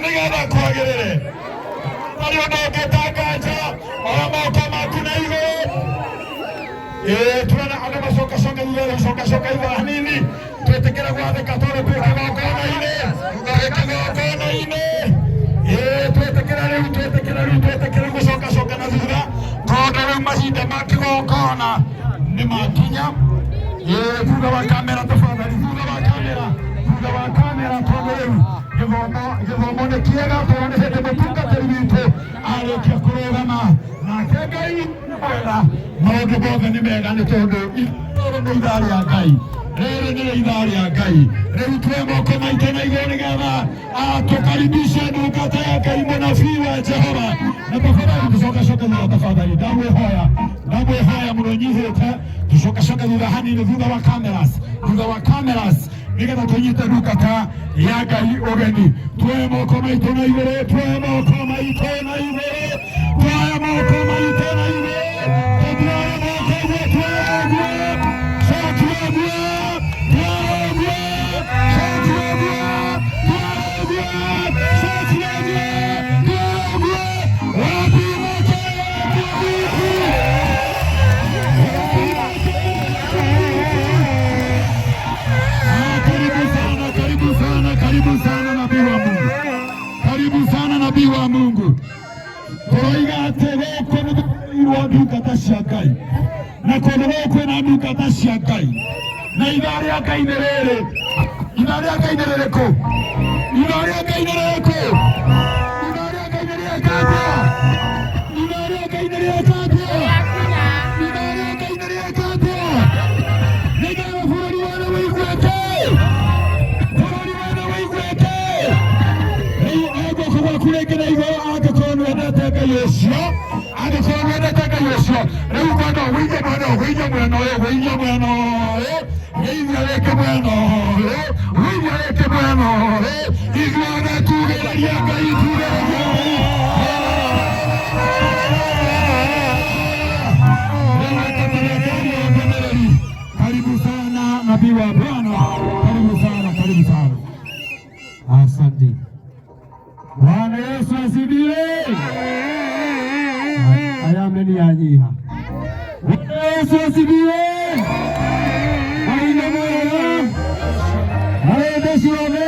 Nĩgetha kwagĩrĩre harĩ ũndũ ũngĩta nganja, oya moko maku na igũrũ. Ĩĩ, tuona andũ macokacoka thutha, gũcokacoka thutha hanini, twĩtĩkĩre gwathĩka tondũ twĩ kĩgongona-inĩ, twĩ kĩgongona-inĩ. Ĩĩ, twĩtĩkĩre rĩu, twĩtĩkĩre rĩu, twĩtĩkĩre gũcokacoka na thutha tondũ rĩu mahinda ma kĩgongona nĩ makinya. Ĩĩ, thutha wa kamera tafadhali, thutha wa kamera, thutha wa kamera tondũ rĩu gĩthomo gĩthomo nĩ kĩega tondũ nĩ hĩndĩ mũtungatĩri witũ arĩkia kũrũgama nake. Ngai nĩ mwega, maũndũ mothe nĩ mega nĩ tondũ rĩrĩ nĩ ithaa rĩa Ngai, rĩrĩ nĩ ithaa rĩa Ngai. Rĩu tuoe moko maitũ na igũrũ nĩgetha atũkaribishe ndungata ya Ngai, mũnabii wa Jehova. Na tafadhali tũcokacoke thutha, tafadhali, ndamwĩhoya, ndamwĩhoya mũno nyihĩte, tũcokacoke thutha hanini, thutha wa cameras, thutha wa cameras, nĩgetha tũnyite ndungata ya Ngai ũgeni. Tuoe moko maitũ na igũrũ, tuoe moko maitũ na igũrũ, tuoe moko maitũ na igũrũ, tuoe moko ũguo, tuoe ũguo, cokia ũguo, tuoe ũguo, cokia ũguo, tuoe ũguo, cokia ũguo, tuoe ũguo. Wapi moko yako vipi? Wapi moko yako vipi? Ah, karibu sana, karibu sana, karibu sana nabii wa Mungu. Karibu sana nabii wa Mungu. Tũroiga atĩ gũkũ nĩ tũkũirwo ndungata cia Ngai na kũndũ gũkũ kwĩna ndungata cia Ngai na ithaa rĩa Ngai nĩ rĩrĩ. Ithaa rĩa Ngai nĩ rĩrĩkũ? Ithaa rĩa Ngai nĩ rĩrĩkũ? Ithaa rĩa Ngai nĩ rĩeka atĩa? Ithaa rĩa Ngai nĩ rĩeka atĩa? Ithaa rĩa Ngai nĩ rĩeka atĩa? Nĩgetha bũrũri wothe wĩiguĩke, bũrũri wothe wĩiguĩke. Rĩu oya guoko gwaku rĩngĩ na igũrũ angĩkorwo nĩ wendete Ngai ũcio, angĩkorwo nĩ wendete Ngai ũcio. Rĩu mwena ũyũ, wĩigue mwena ũyũ, wĩigue mwena ũyũ, wĩigue mwena ũyũ, wĩigue rĩngĩ mwena ũyũ, wĩigue rĩngĩ mwena ũyũ. Ithuothe tugĩrĩrie Ngai, tugĩrĩrie Ngai. Rĩu reke tũrekererie ndũmĩrĩri. Karibu sana nabii wa Bwana, karibu sana, karibu sana. Asante. Bwana Yesu asifiwe. Aya ameni yanyiha. Bwana Yesu asifiwe. Mahinda mwega. Marenda ciothe.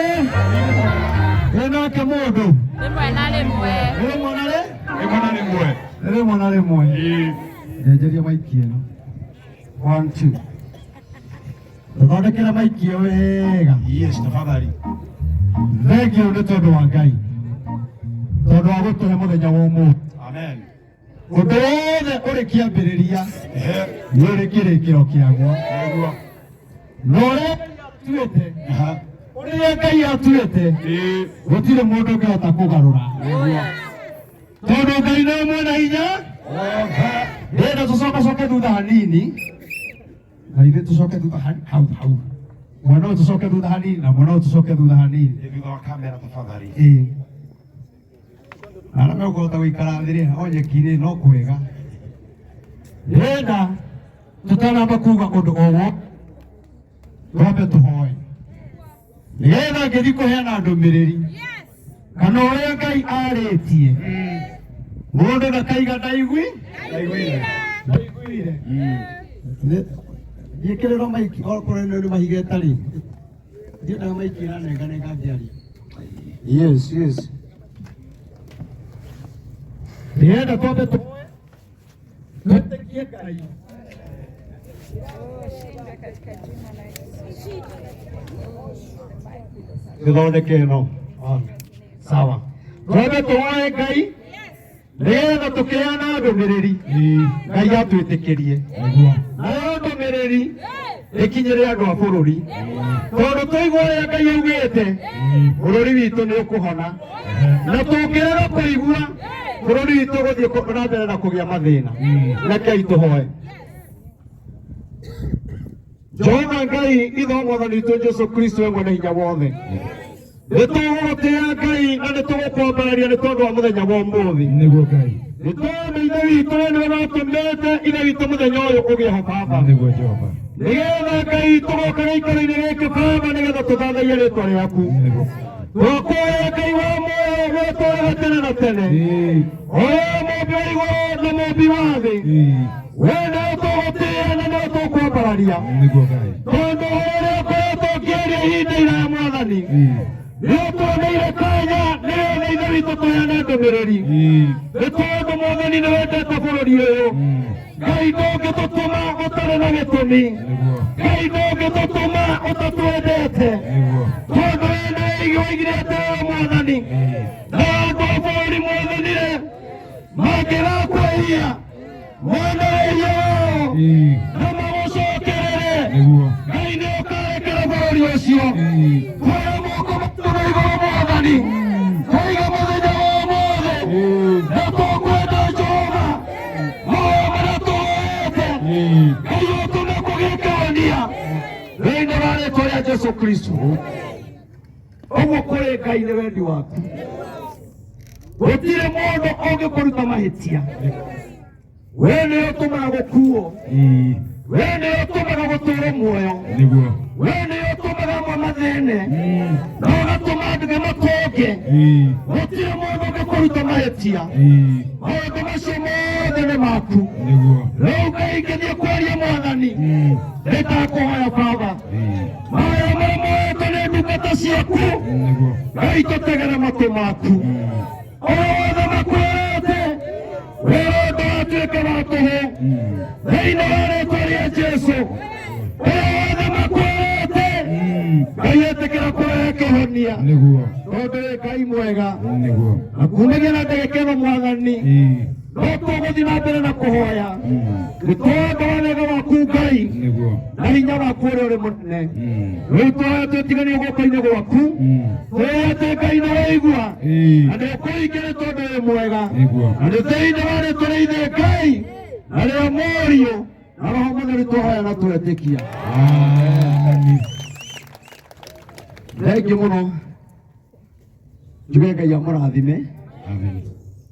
Ĩnake mũndũ. Rĩmwe na rĩmwe. Rĩmwe na rĩ? Rĩmwe na rĩmwe. Rĩmwe na rĩmwe. Ĩĩ. Njenjeria maiki ĩno. One, two. Tũthondekere maiki ĩyo wega. Yes, tafadhali. Thengiũ nĩ tondũ wa Ngai. Tondũ wa gũtũhe mũthenya wa ũmũthĩ. Amen. Ũndũ wothe ũrĩ kĩambĩrĩria Ehe. nĩ ũrĩ kĩrĩkĩro kĩaguo. Nĩguo. Na ũrĩa Ngai atuĩte, Aha. ũrĩa Ngai atuĩte, Ĩĩ. gũtirĩ mũndũ ũngĩhota kũgarũra. Nĩguo. Tondũ Ngai nĩwe mwene hinya. Wothe. Ndĩrenda tũcokacoke thutha hanini na ithuĩ tũcoke thutha hau hau mwena ũyũ tũcoke thutha hanini na mwena ũyũ tũcoke thutha hanini. Ĩ, thutha wa kamera tafadhali. Ĩĩ, arĩa mekũhota gũikara thĩ rĩ o nyeki-inĩ no kwega. Ndĩrenda tũtanamba kuga ũndũ o wothe twambe tũhoe nĩgetha ngĩthiĩ kũheana ndũmĩrĩri kana ũrĩa Ngai arĩtie mũndũ ndakaiga ndaigui ndaiguire. Njĩkĩrĩrwo maiki okorwo nĩ mahiga ĩtarĩ ndiendaga maiki ĩranenganenga ngĩaria. Yes, ndĩrenda twambe tũhoe twĩtĩkie Ngai. Gĩthondeke ĩno. Sawa, twambe tũhoe Ngai nĩgetha tũkĩheana ndũmĩrĩri Ngai atwĩtĩkĩrie nayo ndũmĩrĩri ĩkinyĩre andũ a bũrũri, tondũ twaigua ũrĩa Ngai augĩte bũrũri witũ nĩ ũkũhona, na tũngĩrega kũigua bũrũri witũ ũgũthiĩ na mbere na kũgĩa mathĩna. Rekei tũhoe. Jehova Ngai ithe wa mwathani witũ Jesu Kristo, we mwene hinya wothe, nĩ tũgũgũtĩĩa Ngai na nĩ tũgũkwambararia nĩ tondũ wa mũthenya wa ũmũthĩ. Nĩguo Ngai. Nĩ tondũ ithe witũ we nĩwe watũmĩte ithe witũ mũthenya ũyũ ũgĩe ho Baba. Nĩguo Jehova. Nĩgetha Ngai tũgoka gĩikaro-inĩ gĩkĩ Baba nĩgetha tũthathaiye rĩtwa rĩaku. Nĩguo. Twakuoya Ngai wa muoyo. ũtũũraga tene na tene, ũrĩa mũmbi wa igũrũ na mũmbi wa thĩ, we nĩwe tũgũtĩĩa na nĩwe tũkwambararia, Nĩguo Ngai. tondũ ũrĩa ũkoretwo ũkĩaria ihinda iraya Mwathani, nĩ ũtuoneire kanya nĩgetha Ithe witũ tũheane ndũmĩrĩri, nĩ tondũ Mwathani nĩ wendete bũrũri ũyũ. Ngai ndũngĩtũtũma ũtarĩ na gĩtũmi. Nĩguo. Ngai ndũngĩtũtũma ũtatwendete, Nĩguo. tondũ we nĩwe oigire atĩrĩrĩ Mwathani, na andũ a bũrũri Mwathani-rĩ, mangĩgakwĩhia mone wĩhia wao na magũcokerere, Nĩguo. Ngai nĩ ũkarekera bũrũri ũcio. Kuoya moko maitũ na igũrũ Mwathani, tũiga mũthenya wa ũmũthĩ na tũkwenda Jehova mahoya marĩa tũhoete, Ngai ũtũme kũgĩe kĩhonia thĩinĩ wa rĩtwa rĩa Jesu Kristo. Ũguo kũrĩ Ngai nĩ wendi waku, gũtirĩ mũndũ ũngĩkũruta mahĩtia. We nĩ ũtũmaga gũkuo, we nĩ ũtũmaga gũtũũra muoyo, Nĩguo. we nĩ ũtũmaga amwe mathĩne na ũgatũma andũ matonge. Gũtirĩ mũndũ ũngĩkũruta mahĩtia, maũndũ macio mothe nĩ maku. Nĩguo. Rĩu Ngai ngĩthiĩ kwaria Mwathani, nĩndakũhoya Baba, mahoya marĩa moetwo nĩ ndungata ciaku, Nĩguo. Ngai tũtegere matũ maku, o wothe makwĩrĩte wĩra ndũgatuĩke wa tũhũ thĩinĩ wa rĩtwa rĩa Jesu. Ũrĩa wothe makwĩrĩte, Ngai ĩtĩkĩra kũrehe kĩhonia, Nĩguo. tondũ wĩ Ngai mwega. Nĩguo. Na kumagia na ndagĩka ĩno Mwathani, no tũgũthiĩ na mbere na kũhoya nĩ tondũ wa wega waku Ngai Nĩguo. na hinya waku ũrĩa ũrĩ mũnene. Rĩu tũhoya twĩtiganie guoko-inĩ gwaku, tũĩ atĩ Ngai nĩ waigua na nĩ ũkũingĩra tondũ wĩ mwega. Nĩguo. Na nĩ thĩinĩ wa rĩtwa rĩa Ithe Ngai na rĩa Mũriũ na Roho Mũtheru tũhoya na twetĩkia. Amen. Thengiũ mũno, njuge Ngai amũrathime Amen.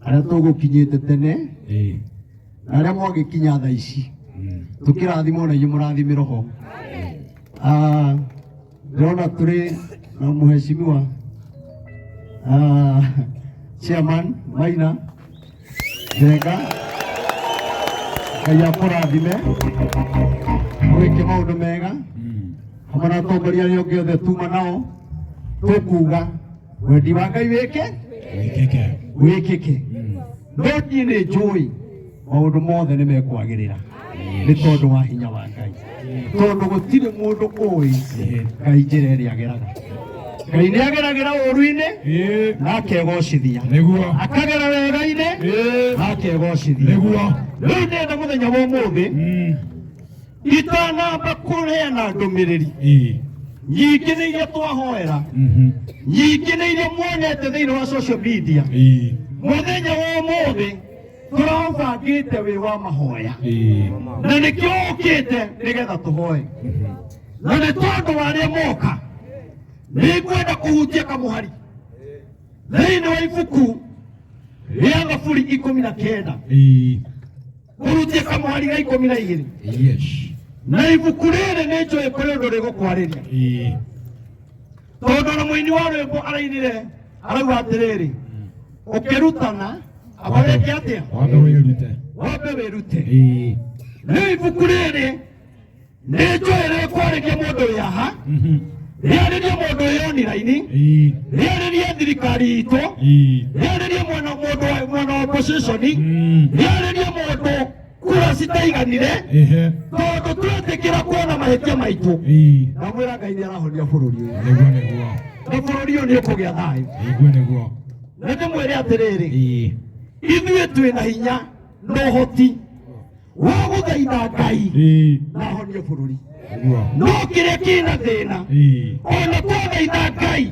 arĩa tũgũkinyĩte tene na arĩa mwagĩkinya thaa ici, tũkĩrathimwo na inyuĩ mũrathimĩrwo ho. Ah, ndĩrona tũrĩ na mheshimiwa chairman Maina Njenga, Ngai akũrathime wĩke maũndũ mega hamwe na atongoria arĩa ũngĩ othe tuma nao, tũkuga wendi wa Ngai wĩke Wĩkĩke. wĩkĩke. No niĩ nĩ njũĩ maũndũ mothe nĩ mekwagĩrĩra nĩ tondũ wa hinya wa Ngai, tondũ gũtirĩ mũndũ ũĩ Ngai njĩra ĩrĩa ageraga. Ngai nĩ ageragĩra ũũru-inĩ na akegocithia, Nĩguo. akagera wega-inĩ na akegocithia. Nĩguo. Rĩu ndĩrenda mũthenya wa ũmũthĩ itanamba kũheana ndũmĩrĩri nyingĩ nĩ iria twahoera, nyingĩ nĩ iria muonete thĩinĩ wa social media, mũthenya wa ũmũthĩ tũraũbangĩte wĩ wa mahoya, na nĩkĩo ũkĩte nĩgetha tũhoe. Na nĩ tondũ wa arĩa moka, nĩngwenda kũhutia kamũhari thĩinĩ wa ibuku rĩa Thaburi 19, kũhutia kamũhari ga 12. Yes. Na ibuku rĩrĩ nĩ njũĩ kũrĩ ũndũ rĩgũkwarĩria, tondũ ona mũini wa rwĩmbo arainire arauga atĩrĩrĩ, ũkĩrutana aba wĩke atĩa? Wambe wĩrute. Wambe wĩrute. Rĩu ibuku rĩrĩ nĩ njũĩ rĩkwarĩria mũndũ wĩ haha, rĩarĩrie mũndũ wĩ online, rĩarĩrie thirikari itũ, rĩarĩrie mwena mũndũ wa mwena wa opposition, rĩarĩrie mũndũ kura citaiganire, tondũ twetĩkĩra kuona mahĩtia maitũ, ndamwĩra Ngai nĩ arahonia bũrũri ũyũ. Nĩguo nĩguo. Na bũrũri ũyũ nĩ ũkũgĩa thayũ. Nĩguo nĩguo. Na ndĩmwĩre atĩrĩrĩ, ithuĩ twĩ na hinya na ũhoti wa gũthaitha Ngai na ahonie bũrũri. Nĩguo. No kĩrĩa kĩna thĩna, ona twathaitha Ngai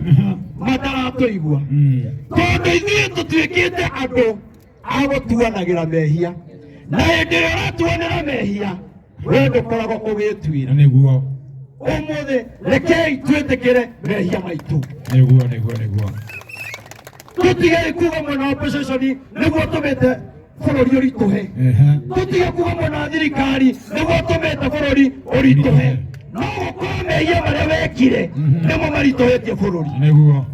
mataratũigua, tondũ ithuĩ tũtuĩkĩte andũ a gũtuanagĩra mehia, na hĩndĩ ĩrĩa ũratuanĩra mehia we ndũkoragwo ũgĩtuĩra. Nĩguo. Ũmũthĩ rekei twĩtĩkĩre mehia maitũ. Nĩguo nĩguo nĩguo. Tũtige kuga mwena wa opposition nĩguo tũmĩte bũrũri ũritũhe, tũtige kuga mwena wa thirikari nĩguo tũmĩte bũrũri ũritũhe, no gũkorwo mehia marĩa wekire nĩmo maritũhĩtie bũrũri. Nĩguo.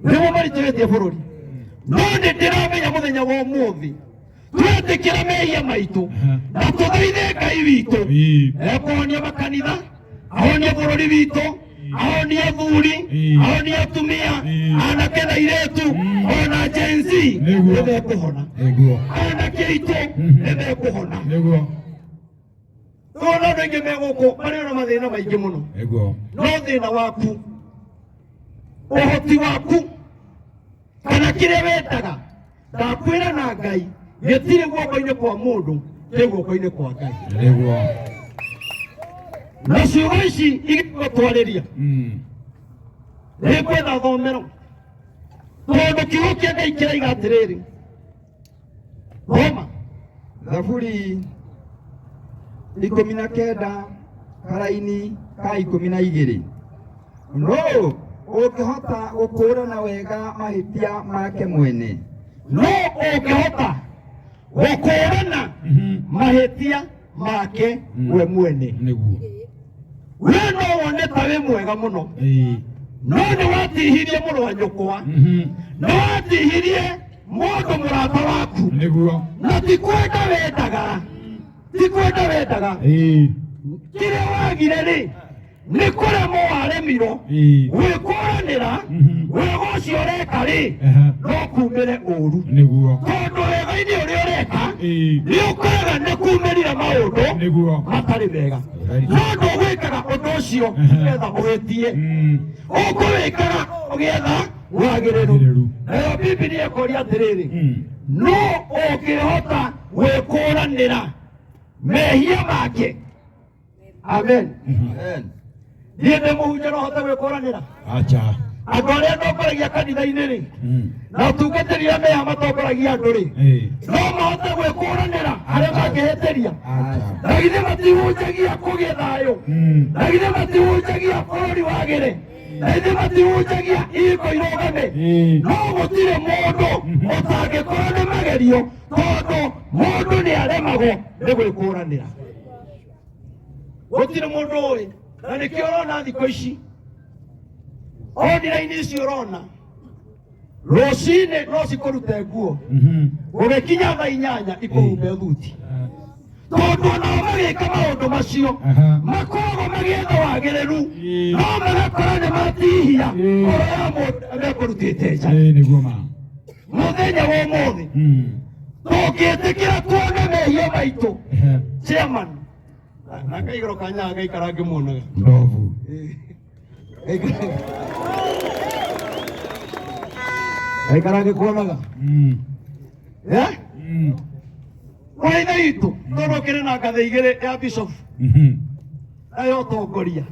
Nĩmo maritũhĩtie bũrũri. No nĩ ndĩramenya mũthenya wa ũmũthĩ twetĩkĩra mehia maitũ na tũthaithe Ngai witũ ekũhonia makanitha, ahonie bũrũri witũ, ahonie athuri, ahonie atumia, anake na airĩtu, ona Gen Z Nĩguo. nĩmekũhona, Nĩguo. anake aitũ nĩmekũhona. Nĩguo. Tũrona andũ aingĩ me gũkũ marĩ na mathĩna maingĩ mũno, Nĩguo. no thĩna waku, ũhoti waku, kana kĩrĩa wendaga, ndakwĩra na Ngai gĩtirĩ guoko-inĩ kwa mũndũ, kĩ guoko-inĩ kwa Ngai. Nĩguo. Na ciugo ici igĩgũtwarĩria nĩngwetha thomero, tondũ kiugo kĩa Ngai kĩraiga atĩrĩrĩ, thoma. Thaburi 19 karaini ka 12. Nũũ ũngĩhota gũkũũrana wega mahĩtia make mwene? No ũngĩhota gũkũũrana mahĩtia make we mwene? Nĩguo. We no wone ta wĩ mwega mũno, no nĩ watihirie mũrũ wa nyũkwa, nĩ watihirie mũndũ mũrata waku, Nĩguo. na ti kwenda wendaga, ti kwenda wendaga. Kĩrĩa wagire rĩ, nĩ kũremwo waremirwo gwĩkũranĩra wega ũcio ũreka rĩ, no kumĩre ũru. Nĩguo. Tondũ wega-inĩ ũrĩa ũreka nĩ ũkoraga nĩ kumĩrire maũndũ Nĩguo. matarĩ mega, no ndũgwĩkaga ũndũ ũcio nĩgetha ũhĩtie, ũkũwĩkaga ũgĩetha wagĩrĩru. Wagĩrĩru. Nayo Bibilia ĩkoria atĩrĩrĩ, no ũngĩhota gwĩkũranĩra mehia make? Amen. Niĩ ndĩ mũhunjia, no hote gwĩkũranĩra? Acha. Andũ arĩa ndongoragia kanitha-inĩ rĩ, na atungatĩri arĩa meha matongoragia andũ rĩ, no mahote gwĩkũranĩra arĩa mangĩhĩtĩria? Acha. Na githĩ matihunjagia kũgĩe thayũ? Na githĩ matihunjagia bũrũri wagĩre? Na githĩ matihunjagia ihiko irũgame? No gũtirĩ mũndũ ũtangĩkorwo nĩ magerio, tondũ mũndũ nĩ aremagwo nĩ gwĩkũranĩra. Gũtirĩ mũndũ ũĩ, na nĩkĩo ũrona thikũ ici online ici ũrona rũcinĩ no cikũrute nguo, gũgĩkinya thaa 8 ikũhumbe thuti, tondũ onao magĩka maũndũ macio makoragwo magĩetha wagĩrĩru, no magakora nĩ matihia ngoro ya mũndũ mekũrutĩte nja. Nĩguo ma. Mũthenya wa ũmũthĩ tũngĩtĩkĩra tuone mehia maitũ, chairman na kaigoro kanyaga gaikara ngĩmuonaga. Ndovu. Gaikara ngĩkuonaga. Eh? Wa ithe witũ, tondũ ũkĩrĩ na ngathĩ igĩrĩ, ya bishop na ya ũtongoria,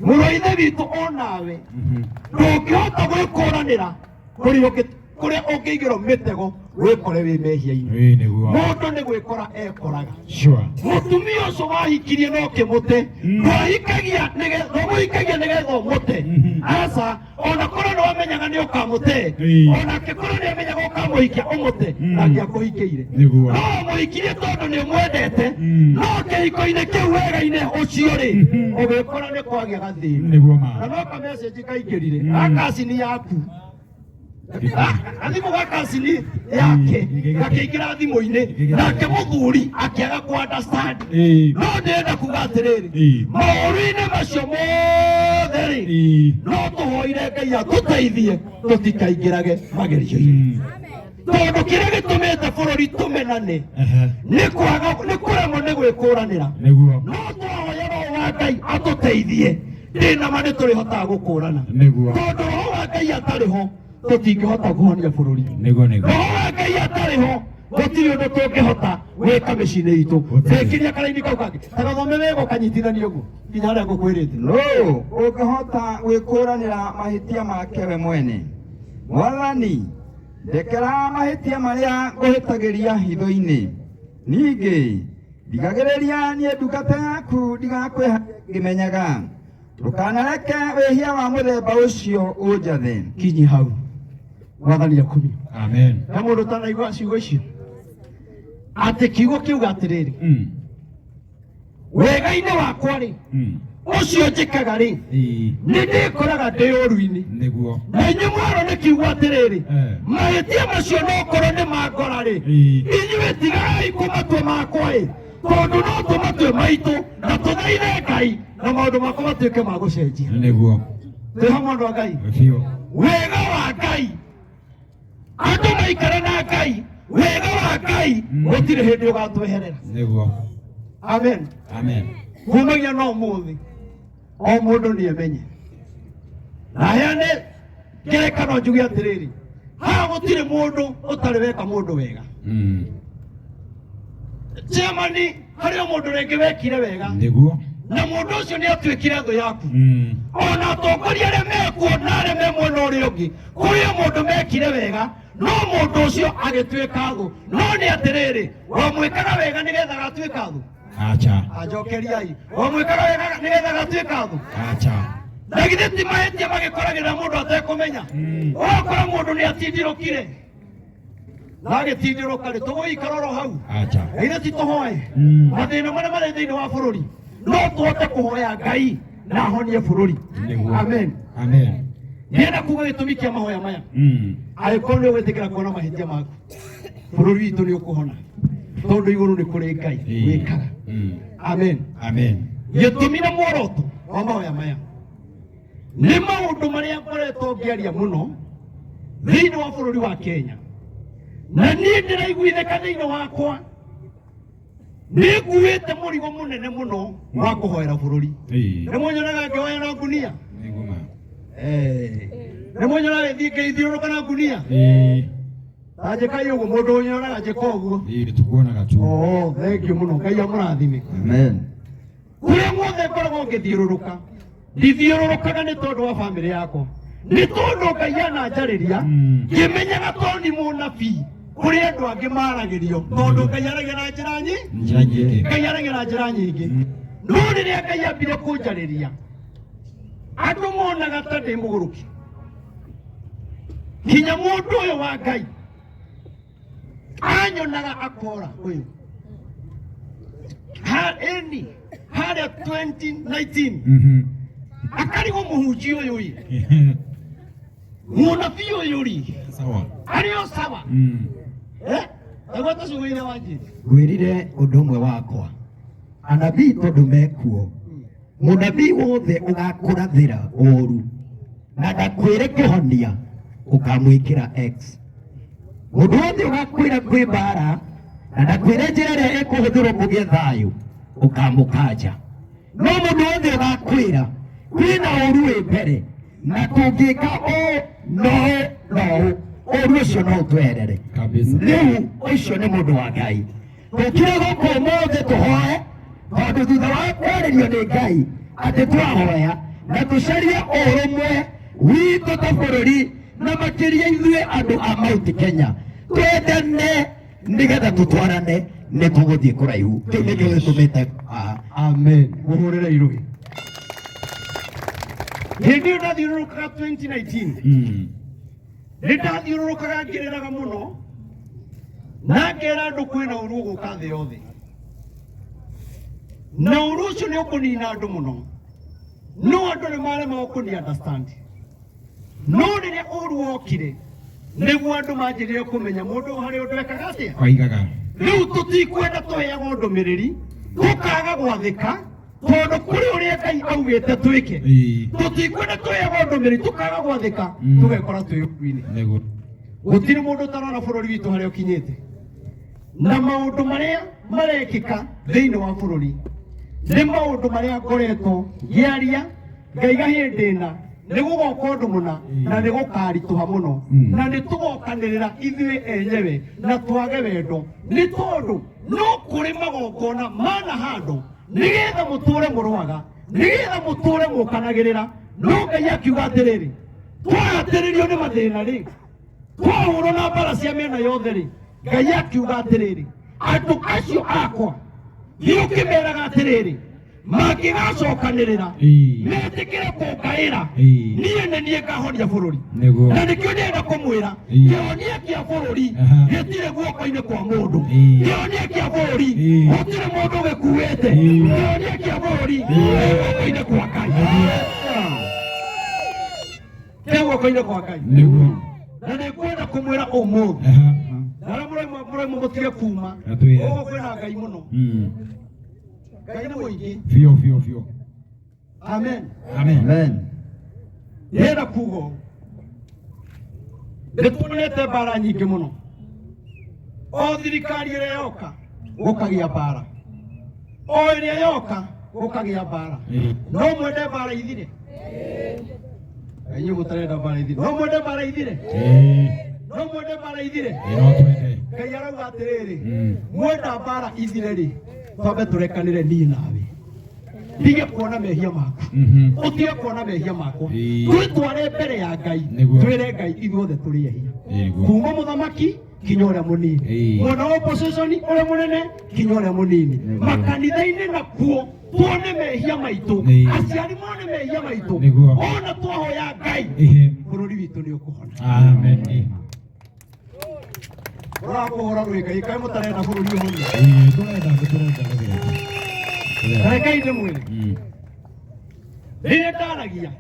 mũrũ wa ithe witũ, onawe ndũngĩhota gwĩkũranĩra kũrĩa ũngĩigĩrwo mĩtego wĩkore wĩ mehia-inĩ. Nĩguo. Mũndũ nĩ gwĩkora ekoraga. Sure. Mũtumia ũcio wahikirie no kĩmũte, ndwahikagia nĩgetha ndũmũhikagia nĩgetha ũmũte, aca. Ona korwo nĩ wamenyaga nĩ ũkamũte, ona angĩkorwo nĩ amenyaga ũkamũhikia ũmũte, ndangĩakũhikĩire. Nĩguo. No ũmũhikirie tondũ nĩ ũmwendete, no kĩhiko-inĩ kĩu, wega-inĩ ũcio rĩ, ũgĩkora nĩ kwagĩa gathĩna. Nĩguo Na ma. no kamessage kaingĩrire gakacini yaku, gathimũ ga kacini yake gakĩingĩra thimũ-inĩ, nake mũthuri akĩaga ku understand. No ndĩrenda kuga atĩrĩrĩ, maũru-inĩ macio mothe rĩ, no tũhoire Ngai atũteithie tũtikaingĩrage magerio-inĩ, tondũ kĩrĩa gĩtũmĩte bũrũri tũmenane nĩ kwaga, nĩ kũremwo nĩ gwĩkũranĩra. Nĩguo. No twahoya Roho wa Ngai atũteithie, ndĩ na ma nĩ tũrĩhotaga gũkũrana. Nĩguo. Tondũ Roho wa Ngai atarĩ ho, tũtingĩhota kũhonia bũrũri. Nĩguo, nĩguo. Roho wa Ngai atarĩ ho, gũtirĩ ũndũ tũngĩhota gwĩka mĩciĩ-inĩ itũ. Rĩkĩria karaini kau kangĩ, tagathome wega, ũkanyitithania ũguo nginya harĩa ngũkwĩrĩte. Nũũ ũngĩhota gwĩkũũranĩra mahĩtia make we mwene? Mwathani, ndekera mahĩtia marĩa ngũhĩtagĩria hitho-inĩ. Ningĩ ndigagĩrĩria niĩ ndungata yaku ndigakwĩhagia ngĩmenyaga. Ndũkanareke wĩhia wa mũthemba ũcio ũnjathe. Kinyi hau, Mwathani akumio. Amen. Na mũndũ ũtanaigua ciugo icio, atĩ kiugo kiuga atĩrĩrĩ, wega-inĩ wakwa rĩ, Ũcio njĩkaga rĩ, nĩ ndĩkoraga ndĩ ũru-inĩ. Nĩguo. Na inyuĩ mwarwo nĩ kiugo atĩrĩrĩ, mahĩtia macio no korwo nĩ mangora rĩ, inyuĩ tigai kũmatua makwa ĩ, tondũ no tũmatue maitũ na tũthaithe Ngai na maũndũ makwa matuĩke ma gũcenjia. Nĩguo. Twĩ hamwe andũ a Ngai? Biũ. Wega wa Ngai, andũ maikara na Ngai, wega wa Ngai gũtirĩ hĩndĩ ũgatweherera. Nĩguo. Amen. Amen. Kumagia no mũthĩ o mũndũ nĩ emenye na heane ngerekano njuge atĩrĩrĩ, haha gũtirĩ mũndũ ũtarĩ weka mũndũ wega. Chairman, harĩ o mũndũ rĩngĩ wekire wega. Nĩguo. Na mũndũ ũcio nĩ atuĩkire thũ yaku. Ona atongoria arĩa mekuo na arĩa me mwena ũrĩa ũngĩ, kũrĩ o mũndũ mekire wega, no mũndũ ũcio agĩtuĩka thũ. No nĩ atĩrĩrĩ, wamwĩkaga wega nĩgetha agatuĩka thũ? Acha. Anjokeriai, wamwĩkaga wega nĩgetha agatuĩka thũ? Acha. Na githĩ ti mahĩtia magĩkoragĩrĩra mũndũ atekũmenya? Ũgakora mũndũ nĩ atindirũkire na agĩtindirũka rĩ, tũgũikara oro hau? Acha. Na ithe ti tũhoe mathĩna marĩa marĩ thĩinĩ wa bũrũri, no tũhote kũhoya Ngai na ahonie bũrũri. Nĩguo. Amen. Amen. Ndĩrenda kuga gĩtũmi kĩa mahoya maya, angĩkorwo nĩ ũgwĩtĩkĩra kuona mahĩtia maku, bũrũri witũ nĩ ũkũhona, tondũ igũrũ nĩ kũrĩ Ngai wĩkaga. Amen. Amen. Gĩtũmi na muoroto wa mahoya maya nĩ maũndũ marĩa ngoretwo ngĩaria mũno thĩinĩ wa bũrũri wa Kenya, na niĩ ndĩraiguithĩka thĩinĩ wakwa nĩ nguĩte mũrigo mũnene mũno wa kũhoera bũrũri. Nĩ mũnyonaga ngĩhoya na ngunia? Nĩguo ma. Nĩ mũnyonaga gĩthiĩ ngĩthiũrũrũka na ngunia? Ta njĩkai ũguo, mũndũ ũnyonaga njĩka ũguo. Tukuonaga tu. Oh, thank you mũno, Ngai amũrathime. Amen. Kũrĩa guothe ngoragwo ngĩthiũrũrũka, ndithiũrũrũkaga nĩ tondũ wa bamĩrĩ yakwa, nĩ tondũ Ngai ananjarĩria ngĩmenyaga tondũ nĩ mũnabii, kũrĩ andũ angĩ maragĩrio, tondũ Ngai aragia na njĩra nyingĩ. Njĩra nyingĩ. Ngai aragia na njĩra nyingĩ, no rĩrĩa Ngai ambire kũnjarĩria, andũ monaga ta ndĩ mũgũrũki. Nginya mũndũ ũyũ wa Ngai anyonaga akora ũyũ ha eni harĩa 2019, akarigwo mũhunjia ũyũ ĩ, mũnabii ũyũ rĩ, Sawa. arĩ o sawa? Nĩguo tũcugĩire wanjiri. Ngwĩrire ũndũ ũmwe wakwa, anabii tondũ mekuo, mũnabii wothe ũgakũrathĩra ũru na ndakwĩre kĩhonia, ũkamwĩkĩra X. Mũndũ wothe ũgakwĩra kwĩ mbara na ndakwĩre njĩra ĩrĩa ĩkũhũthĩrwo kũgĩe thayũ, ũkamũkanja. No mũndũ wothe ũgakwĩra kwĩna ũru wĩ mbere na tũngĩka ũũ no no ũru ũcio no ũtweherere. Kabisa. Rĩu ũcio nĩ mũndũ wa Ngai. Tũkire gũkũ ũmũthĩ tũhoe, tondũ thutha wa kwarĩrio nĩ Ngai atĩ twahoya na tũcarie ũrũmwe witũ ta bũrũri, na makĩria ithuĩ andũ a Mount Kenya, twendane nĩgetha tũtwarane, nĩ tũgũthiĩ kũraihu. Kĩu nĩkĩo gĩtũmĩte haha. Amen. Mũhũrĩre irũhi. Hĩndĩ ĩyo ndathiũrũrũkaga 2019, nĩ ndathiũrũrũkaga ngĩrĩraga mũno na ngera andũ kwĩna ũru ũgũka thĩ yothe, na ũru ũcio nĩ ũkũnina andũ mũno, no andũ nĩ maremagwo kũni understand. No rĩrĩa ũru wokire, nĩguo andũ manjĩrĩre kũmenya mũndũ harĩ ũndũ ekaga atĩa. Oigaga. Rĩu tũtikwenda tũheagwo ndũmĩrĩri tũkaga gwathĩka, tondũ kũrĩ ũrĩa Ngai augĩte twĩke. Tũtikwenda tũheagwo ndũmĩrĩri tũkaga gwathĩka, tũgekora twĩ ũkuinĩ. Nĩguo. Gũtirĩ mũndũ ũtarona bũrũri witũ harĩa ũkinyĩte na maũndũ marĩa marekĩka thĩinĩ wa bũrũri. Nĩ maũndũ marĩa ngoretwo ngĩaria ngaiga hĩndĩ ĩna nĩ gũgoka ũndũ mũna na nĩ gũkaritũha mũno, na nĩ tũgokanĩrĩra ithuĩ enyewe na twage wendo, nĩ tondũ no kũrĩ magongona mana handũ nĩgetha mũtũre mũrũaga, nĩgetha mũtũre mũkanagĩrĩra. No Ngai akiuga atĩrĩrĩ, twahatĩrĩrio nĩ mathĩna rĩ, twahũrwo na mbara cia mĩena yothe rĩ, Ngai akiuga atĩrĩrĩ, andũ acio akwa thiĩ ũkĩmeraga atĩrĩrĩ, Mangĩgacokanĩrĩra Ĩĩ. metĩkĩre kũngaĩra, Ĩĩ. niĩ nĩ niĩ ngahonia bũrũri. Nĩguo. Na nĩkĩo ndĩrenda kũmwĩra, Ĩĩ. kĩhonia kĩa bũrũri Aha. gĩtirĩ guoko-inĩ kwa mũndũ. Ĩĩ. Kĩhonia kĩa bũrũri Ĩĩ. gũtirĩ mũndũ gĩkuĩte. Ĩĩ. Kĩhonia kĩa bũrũri gĩ guoko-inĩ kwa Ngai, kĩ guoko-inĩ kwa Ngai. Nĩguo. Na nĩngwenda kũmwĩra ũmũthĩ, Aha. na arĩa mũraima mũraima mũtige kuma Atwĩre. ũguo, kwĩna Ngai mũno. Ngai nĩ mũingĩ. Biũ biũ biũ. Amen. Amen. Amen. Ndĩrenda kuga ũũ, nĩ tuonete mbara nyingĩ mũno. O thirikari ĩrĩa yoka gũkagĩa mbara, o ĩrĩa yoka gũkagĩa mbara. Ĩĩ. No mwende mbara ithire? Inyuĩ mũtarenda mbara ithire, no mwende mbara ithire? Ĩĩ. No mwende mbara ithire? Ĩĩ, no twende. Ngai arauga atĩrĩrĩ, mwenda mbara ithire rĩ, twambe tũrekanĩre niĩ nawe, ndige kuona mehia maku, ũtige kuona mehia makwa. Ĩĩ. Twĩtware mbere ya Ngai. Nĩguo. Twĩre Ngai ithuothe tũrĩ ehia, Nĩguo. kuma mũthamaki kinya ũrĩa mũnini, Ĩĩ. mwena wa opposition ũrĩa mũnene kinya ũrĩa mũnini, makanitha-inĩ nakuo tuone mehia maitũ, Ĩĩ. aciari mone mehia maitũ. Nĩguo. Ona twahoya Ngai, Ĩhĩ. bũrũri witũ nĩ ũkũhona. Amen. Ũrakũhũra rwĩga ikaĩ mũtarenda bũrũri ũhone? Ĩĩ, tũrenda, nĩ tũrenda gũthireka. Rekei ndĩmwĩre, rĩrĩa ndaragia,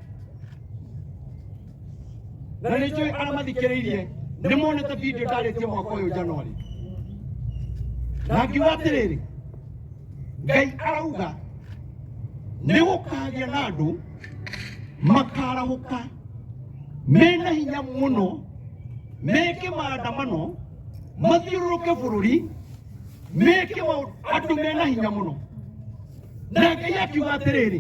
na nĩ njũĩ arĩa mathikĩrĩirie nĩ monete video ndarĩtie mwaka ũyũ January, na ngiuga atĩrĩrĩ, Ngai arauga nĩ gũkagĩa na andũ makarahũka mena hinya mũno, meke maandamano, mathiũrũrũke bũrũri, meke maũndũ, andũ mena hinya mũno. Na Ngai akiuga atĩrĩrĩ,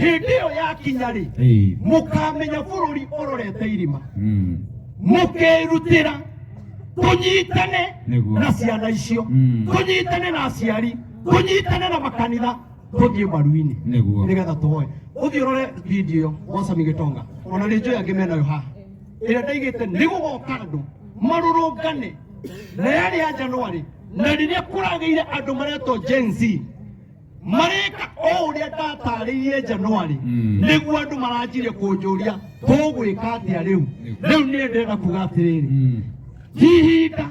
hĩndĩ ĩyo yakinya rĩ, Ĩĩ. mũkamenya bũrũri ũrorete irima, mũkerutĩra tũnyitane Nĩguo. na ciana icio, tũnyitane na aciari, tũnyitane na makanitha, tũthiĩ maru-inĩ Nĩguo. nĩgetha tũhoe. Ũthiĩ ũrore video ĩyo Wasami Gĩtonga, ona nĩ njũĩ angĩ menayo haha, ĩrĩa ndaigĩte nĩ gũgoka andũ marũrũngane, na yarĩ ya January, na rĩrĩa kũragĩire andũ maretwo Gen Z mareka o ũrĩa ndatarĩirie January. Nĩguo andũ maranjirie kũnjũria tũgwĩka atĩa rĩu. Rĩu niĩ ndĩrenda kuga atĩrĩrĩ, ti ihinda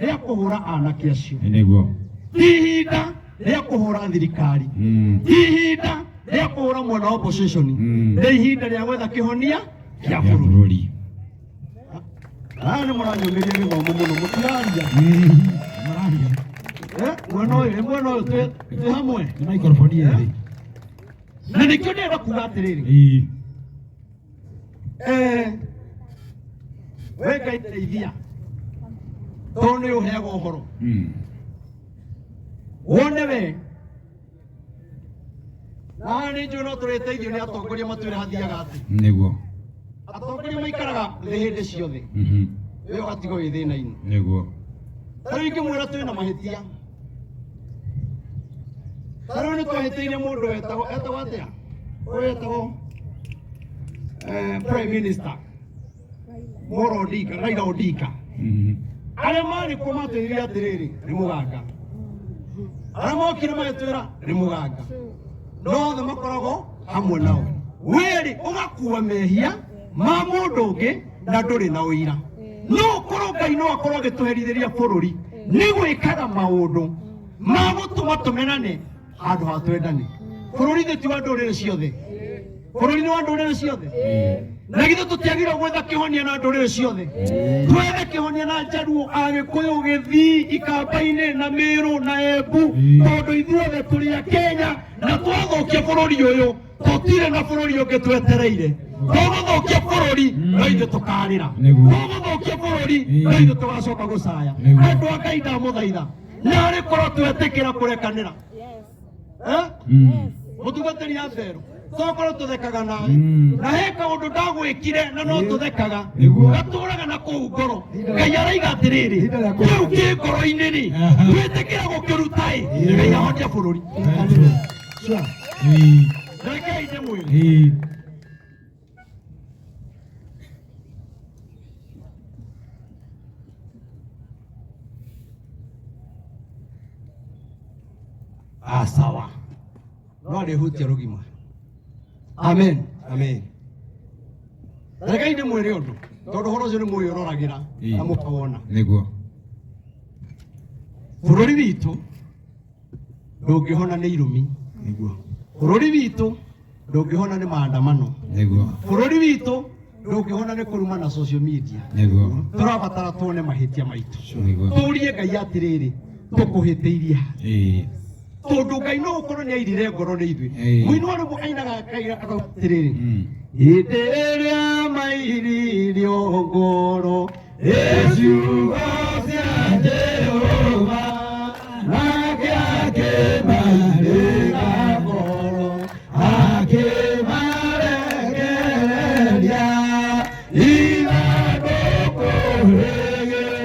rĩa kũhũra anake acio, Nĩguo. ti ihinda rĩa kũhũra thirikari, ti ihinda rĩa kũhũra mwena wa opposition, nĩ ihinda rĩa gwetha kĩhonia kĩa Kĩa bũrũri. bũrũri. Aya nĩ mũranyũmĩria gĩthomo mũno, mũtiraria. Mararia. Eh, mwena ũyũ, mwena ũyũ twĩ hamwe. Nĩ microphone ĩrĩ. Na nĩkĩo ndĩrenda kuga atĩrĩrĩ, Ĩĩ. We Ngai ndeithia, tondũ nĩ ũheaga ũhoro wone we na haha nĩ njũĩ no tũrĩteithio nĩ atongoria matwĩre hathiaga atĩ. Nĩguo. Atongoria maikaraga thĩ hĩndĩ ciothe, we ũgatigwo wĩ thĩna-inĩ. Nĩguo. Ta rĩu ingĩmwĩra twĩna mahĩtia, ta rĩu nĩ twahĩtĩirie mũndũ wetagwo, etagwo atĩa ũyũ, etagwo prime minister Moro Odinga, Raila Odinga. Arĩa marĩ kuo matwĩrire atĩrĩrĩ, nĩ mũganga. Arĩa mokire magĩtwĩra nĩ mũganga, no othe makoragwo hamwe nao. Wĩrĩ ũgakua mehia ma mũndũ ũngĩ na ndũrĩ na ũira. No ũkorwo Ngai no akorwo agĩtũherithĩria bũrũri nĩ gwĩkaga maũndũ ma gũtũma tũmenane handũ ha twendane. Bũrũri thĩ ti wa ndũrĩrĩ ciothe? Bũrũri nĩ wa ndũrĩrĩ ciothe. Na githĩ tũtiagĩrĩirwo gwetha kĩhonia na ndũrĩrĩ ciothe? Twethe kĩhonia na Njaruo, Agĩkũyũ, Gĩthii, Ikamba-inĩ na Mĩrũ na Embu, tondũ ithuothe tũrĩ a Kenya, na twathũkia bũrũri ũyũ tũtirĩ na bũrũri ũngĩ twetereire. Tũgũthũkia bũrũri no ithuĩ tũkarĩra. Nĩguo. Tũgũthũkia bũrũri no ithuĩ tũgacoka gũcaya. Nĩguo. Andũ a Ngai, ndamũthaitha, narĩ korwo twetĩkĩra kũrekanĩra. Eh? Mũtungatĩri ya mberũ, tokorwo tũthekaga nawe, na he kaũndũ ndagwĩkire na no tũthekaga, Nĩguo. gatũraga na kũu ngoro. Ngai araiga atĩrĩrĩ, Ihinda rĩa kĩu kĩ ngoro-inĩ rĩ, Aha. twĩtĩkĩra gũkĩruta ĩ, Ngai ahonia bũrũri. Sure. Ĩĩ. Rekei ndĩmwĩre, Ĩĩ. Ah, sawa, no arĩ Nĩarĩhutia rũgima. Amen. Amen. Rekei ndĩmwĩre ũndũ tondũ ũhoro ũcio nĩ mũwĩroragĩra na mũkawona. Nĩguo. Bũrũri witũ ndũngĩhona nĩ irumi. Nĩguo. Bũrũri witũ ndũngĩhona nĩ maandamano. Nĩguo. Bũrũri witũ ndũngĩhona nĩ kũruma na social media. Nĩguo. Tũrabatara tuone mahĩtia maitũ. Nĩguo. Tũrie Ngai atĩrĩrĩ, tũkũhĩtĩirie ha? Ĩĩ. Tondũ Ngai no ũkorwo nĩ airire ngoro nĩ ithuĩ. Ĩĩ. Mũini wa rwĩmbo ainaga akaiga akauga atĩrĩrĩ, Mm. hĩndĩ ĩrĩa mairirio ngoro ĩ ciugo cia Jehova, nake akĩmairĩra ngoro, akĩmarekereria ithandũkũ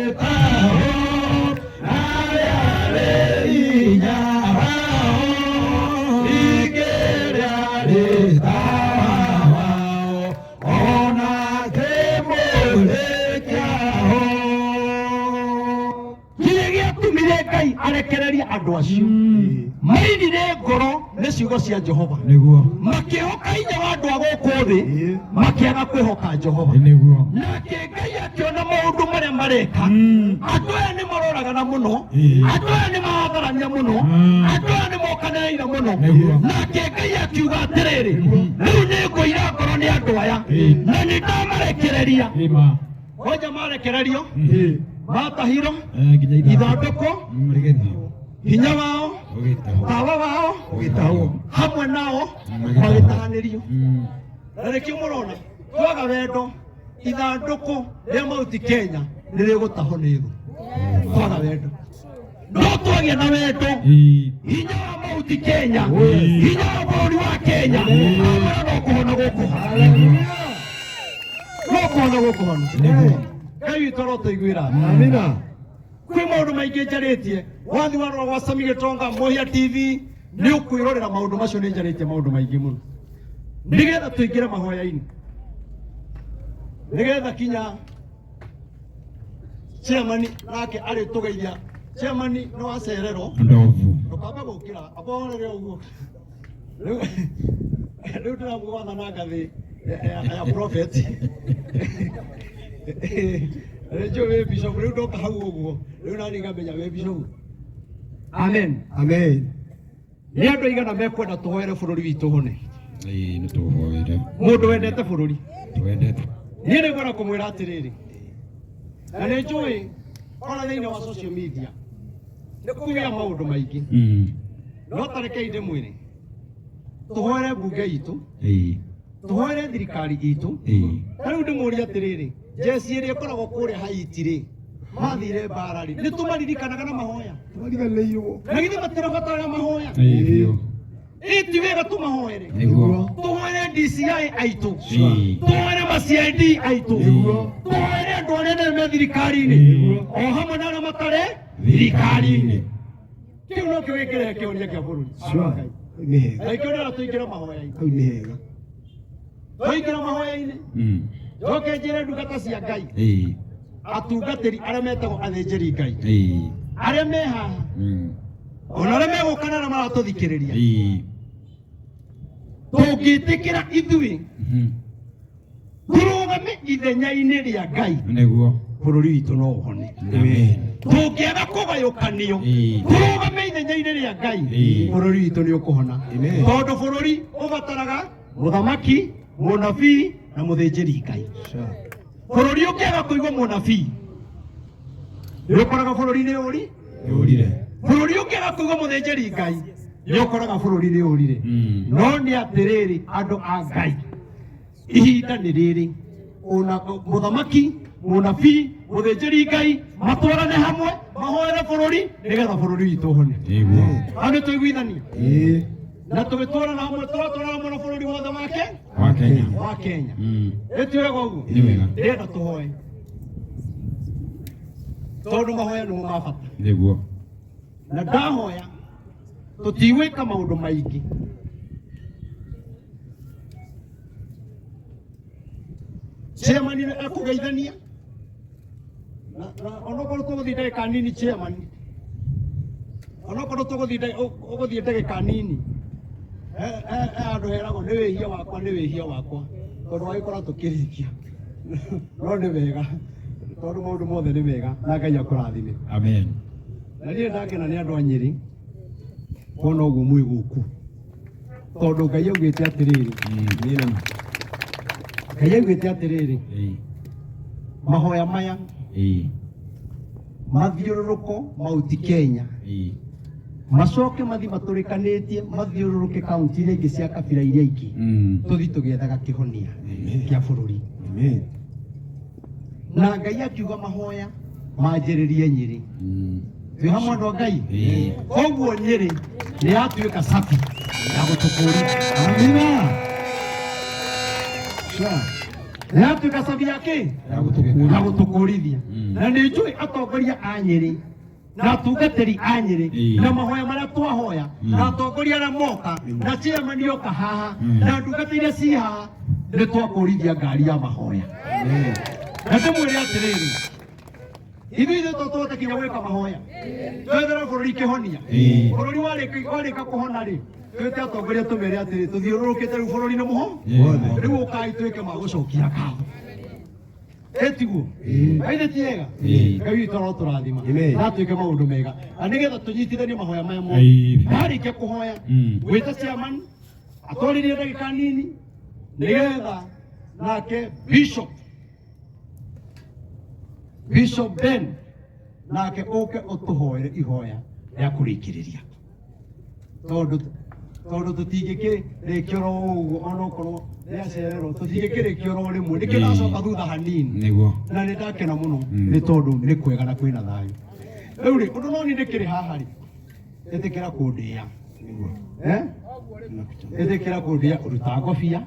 rĩgĩtahwo, na rĩarĩ hinya wao, ingĩrĩa rĩtawa wao, ona kĩmũrĩ kĩao. Kĩrĩa gĩatũmire Ngai arekererie andũ acio mainire ngoro nĩ ciugo cia Jehova, Nĩguo. makĩhoka hinya wa andũ a gũkũ thĩ, makĩaga kwĩhoka Jehova. Nĩguo. Nake Ngai akĩona maũndũ marĩa mareka, andũ aya nĩ maroragana mũno, andũ aya nĩ maratharania mũno, andũ aya nĩ mokanĩrĩire mũno. Nĩguo. Nake Ngai akiuga atĩrĩrĩ, rĩu nĩ ngũira ngoro nĩ andũ aya na nĩ ndamarekereria. Ĩma. Kwanja marekererio matahirwo Nginya ithandũkũ, Rĩgĩthiĩ. hinya wao, Ũgĩtahwo. tawa wao Ũgĩtahwo. hamwe nao magĩtahanĩrio. Na nĩkĩo mũrona twaga wendo, ithandũkũ rĩa Mount Kenya nĩ rĩgũtahwo nĩ thũ. Twaga wendo, no twagĩa na wendo, Ĩĩ. hinya wa Mount Kenya, hinya wa bũrũri wa Kenya, amwĩra no kũhona gũkũhona, no kũhona gũkũhona. Nĩguo. Ngai witũ arotũiguĩra. Amina. Kwĩ maũndũ maingĩ njarĩtie, wathi warora gwa Sami Gĩtonga Mũhia TV nĩ ũkwĩrorera maũndũ macio, nĩ njarĩtie maũndũ maingĩ mũno nĩgetha tũingĩre mahoya-inĩ, nĩgetha kinya chairman nake arĩtũgeithia. Chairman nĩ wacererwo, Ndovu. ndũkambe gũkĩra, amborere ũguo. Rĩu rĩu ndĩramũgatha na ngathĩ ya prophet. Rĩu njũĩ wĩ bishop, rĩu ndoka hau ũguo rĩu nani ngamenya wĩ bishop. Amen. Amen. Nĩ andũ aigana mekwenda tũhoere bũrũri witũ hone? Ĩĩ, nĩ tũhoere. Mũndũ wendete bũrũri. Twendete. Niĩ nĩ ngwenda kũmwĩra atĩrĩrĩ, na nĩ njũĩ ona thĩinĩ wa social media nĩ kũgĩa maũndũ maingĩ, no tarekei ndĩmwĩre, tũhoere mbunge itũ, Ĩĩ. tũhoere thirikari itũ. Ĩĩ. Ta rĩu ndĩmũrie atĩrĩrĩ, jeci ĩrĩa ĩkoragwo kũrĩa Haiti rĩ, mathire mbara rĩ, nĩ tũmaririkanaga na mahoya? Twariganĩirwo. Na githĩ matirabataraga mahoya? Ĩĩ biũ. Ĩ ti wega tũmahoere? Nĩguo. Tũhoere DCI aitũ, Ĩĩ. tũhoere ma CID aitũ, Nĩguo. tũhoere andũ arĩa nene me thirikari-inĩ, Nĩguo. o hamwe na arĩa matarĩ thirikari-inĩ. Kĩu nokĩo gĩkĩrehe kĩhonia kĩa bũrũri. Sure. Nĩ hega. Na nĩkĩo ndĩrona tũingĩre mahoya-inĩ, Hau nĩ hega. tũingĩre mahoya-inĩ. Njoke njĩre ndungata cia Ngai, Ĩĩ. atungatĩri arĩa metagwo athĩnjĩri Ngai, Ĩĩ. arĩa me haha, ona arĩa megũka na arĩa maratũthikĩrĩria, Ĩĩ. tũngĩtĩkĩra ithuĩ tũrũgame ithenya-inĩ rĩa Ngai, Nĩguo. bũrũri witũ no ũhone. Amen. Tũngĩaga kũgayũkanio, Ĩĩ. tũrũgame ithenya-inĩ rĩa Ngai, Ĩĩ. bũrũri witũ nĩ ũkũhona. Amen. Tondũ bũrũri ũbataraga mũthamaki, mũnabii na mũthĩnjĩri Ngai. Bũrũri ũngĩaga kũigua mũnabii, nĩ ũkoraga bũrũri nĩ ũri. Nĩũrire. Bũrũri ũngĩaga kũigua mũthĩnjĩri Ngai, nĩ ũkoraga bũrũri nĩ ũrire. No nĩ atĩrĩrĩ, andũ a Ngai, ihinda nĩ rĩrĩ ona mũthamaki, mũnabii, mũthĩnjĩri Ngai matwarane hamwe, mahoere bũrũri nĩgetha bũrũri witũ ũhone. Nĩguo. Hau nĩ tũiguithania? Ĩĩ. Na tũgĩtwarana hamwe, tũratwarana hamwe na bũrũri wothe wake Wa Kenya. wa Kenya. Ĩ ti wega ũguo? Nĩ wega. Ndĩrenda tũhoe tondũ mahoya nĩmo ma bata. Nĩguo. Na ndahoya tũtigwĩka maũndũ maingĩ. Chairman nĩ ekũgeithania na onokorwo tũgũthiĩ ndagĩka nini, chairman, onokorwo tũgũthiĩ ũgũthiĩ ndagĩka nini. He handũ heragwo nĩ wĩhia wakwa, nĩ wĩhia wakwa, tondũ wagĩkorwo tũkĩrikia no nĩ wega, tondũ maũndũ mothe nĩ mega na Ngai akũrathime. Amen. Na niĩ ndakena nĩ andũ a Nyĩrĩ kuona ũguo mwĩ gũkũ, tondũ Ngai augĩte atĩrĩrĩ, Ngai augĩte atĩrĩrĩ, mahoya maya mathiũrũrũko Mount Kenya macoke mathi matũrĩkanĩtie mathiũrũrũke kaunti iria ingĩ cia kabira iria ingĩ, tũthi tũgĩethaga kĩhonia kĩa bũrũri. Na Ngai akiuga mahoya manjĩrĩrie Nyĩrĩ. Twĩ hamwe andũ a Ngai? Koguo Nyĩrĩ nĩ yatuĩka cabi ya gũtũkũria. Amina. Sure. Nĩ yatuĩka cabi ya kĩ? Ya gũtũkũria. Ya gũtũkũrithia. Na nĩ njũĩ atongoria a Nyĩrĩ na atungatĩri a Nyĩrĩ na mahoya marĩa twahoya na atongoria arĩa moka na chairman oka haha na ndungata iria ci haha, nĩ twakũrithia ngari ya mahoya. Na ndĩmwĩre atĩrĩrĩ, ithuĩ ithuĩ to tũhote kinya gwĩka mahoya twethere bũrũri kĩhonia. Bũrũri warĩka kũhona rĩ, twĩte atongoria tũmere atĩrĩ, tũthiũrũrũkĩte rĩu bũrũri nĩ mũho, rĩu ũkai twĩke ma gũcokia ngatho. Etiguo aithe ti ega? Ngai witũ arotũrathima Amen. na twĩke maũndũ mega na nĩgetha tũnyitithanie mahoya maya mothe. Ndarĩkia kũhoya, gwĩta chairman atwarĩrie ndagĩka nini nĩgetha nake Bishop Ben nake ũke ũtũhoere ihoya rĩa kũrĩkĩrĩria, tondũ tũtingĩkĩrĩkia oro ũguo, onokorwo nĩacererwo tũtingĩkĩrĩkia oro rĩmwe, nĩkĩo ndacoka thutha hanini. Nĩguo. Na nĩ ndakena mũno nĩ tondũ nĩ kwega na kwĩna thayũ. Rĩu rĩ, ũndũ no niĩ ndĩkĩrĩ haha rĩ, ĩtĩkĩra kũndĩa. Eh? Ĩtĩkĩra kũndĩa ũruta ngobia.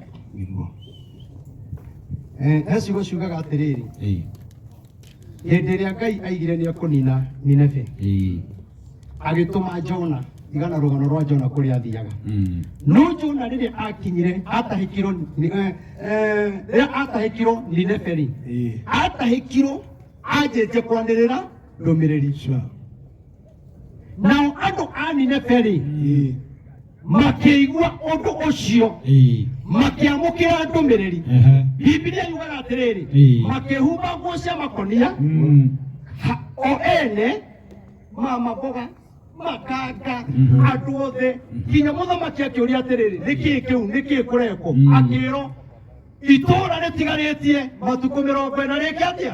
He ciugo ciugaga atĩrĩrĩ, hĩndĩ ĩrĩa Ngai aigire nĩ ekũnina Nineve, agĩtũma Jona, tigana rũgano rwa Jona kũrĩa athiaga. No Jona rĩrĩa akinyire atahĩkirwo rĩrĩa atahĩkirwo Nineve rĩ, atahĩkirwo anjĩtie kwanĩrĩra ndũmĩrĩri. Nao andũ a Nineve rĩ, makĩigua ũndũ ũcio, makĩamũkĩra ndũmĩrĩri. Bibilia yugaga atĩrĩrĩ, makĩhumba nguo cia makonia o ene, mama mboga makanga, andũ othe, nginya mũthamaki akĩũria atĩrĩrĩ, nĩkĩĩ kĩu, nĩkĩĩ kũrekwo? Akĩrwo itũũra rĩtigarĩtie matukũ 40 rĩke atĩa?